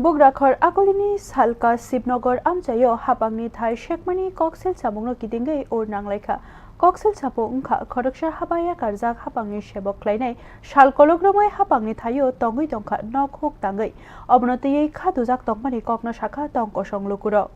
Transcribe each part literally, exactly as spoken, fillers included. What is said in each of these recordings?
Bugrakhor akulini Salka Shibnagar amchaio hapangni thai sekmani koksil samungno kitingwi ur nanglaikha. Koksil samung wngkha khoroksa habaya karjak hapangni sebok khlainai sal kolokromwi hapangni thaio tongwi tongkha nok huk tangwi. Obono twiwi kha dujak tongmani kokno sakha tong kosong lukurok.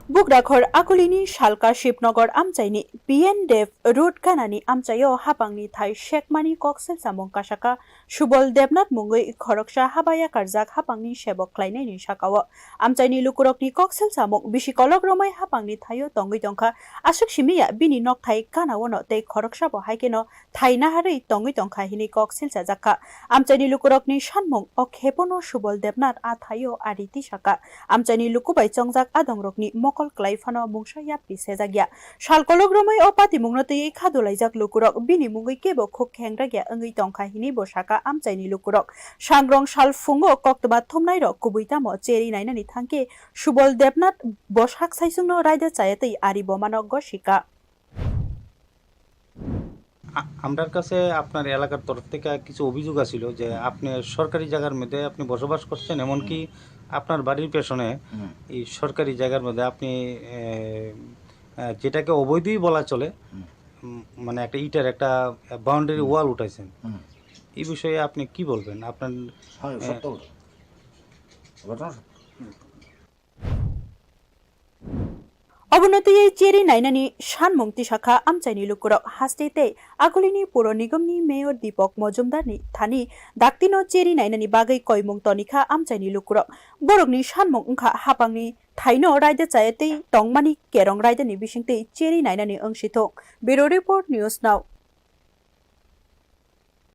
Bugrakhor akulini Salka Shibnagar amchaini P N Dev Road ganani amchaio hapangni thai sekmani koksil samung kasaka Subol Debnath mungwi khoroksa habaya karjak hapangni sebok khlainaini sakao. Amchaini lukurokni koksil samung bisi kolok romwi hapangni thaio tongwi tongkha. Aswk simiya bini nokthai ganaono tei khoroksabo hai kheno thai naharwi tongwi tongkha hinwi kok silchajak kha. Amchaini lukurokni sanmung o khepono Subol Debnath a thaio ari tisaka. Amchaini lukubai chongjak adongrokni mokol klai phano mungsa yapri sejakya. Sal kolok romwi o patimungno twiwi khadulaijak lukurok bini mungwi kebo khuk khengragya wngwi tongkha hinwi bo saka amchaini lukurok. Sangrong sal phungo koktwma thumnairok kubui tamo cheri nainani thangkhe Subol Debnath bo sak saisungno raida chayatwi ari bomano gosika. আ-, আমরার কাছে আপনার এলাকার তরফ থেকে কিছু অভিযোগ আছিল যে আপনি সরকারি জায়গার মধ্যে আপনি বসবাস করছেন, এমনকি হুম। আপনার বাড়ির পেছনে হুম। এই সরকারি জায়গার মধ্যে আপনি, এ, এ, যেটাকে অবৈধই বলা চলে, হুম। উম, মানে একটা ইটের একটা বাউন্ডারি হুম। ওয়াল উঠাইছেন। হুম। এই বিষয়ে আপনি কি বলবেন? আপনার, হয়, এ, সত্য ঘটনা। ঘটনা সত্য। Obono twiwi cheri nainani sanmung tisakha amchaini lukurok haste tei akulini puro nigomni mayor Deepak Majumdarni thani daktino cheri nainani bagwi koimung tonikha amchaini lukurok. Borokni sanmung wngkha hapangni thaino raida chaya tei tongmani kerong raidani bisingtwi cheri nainani wngsithok. Bureau Report, News Now.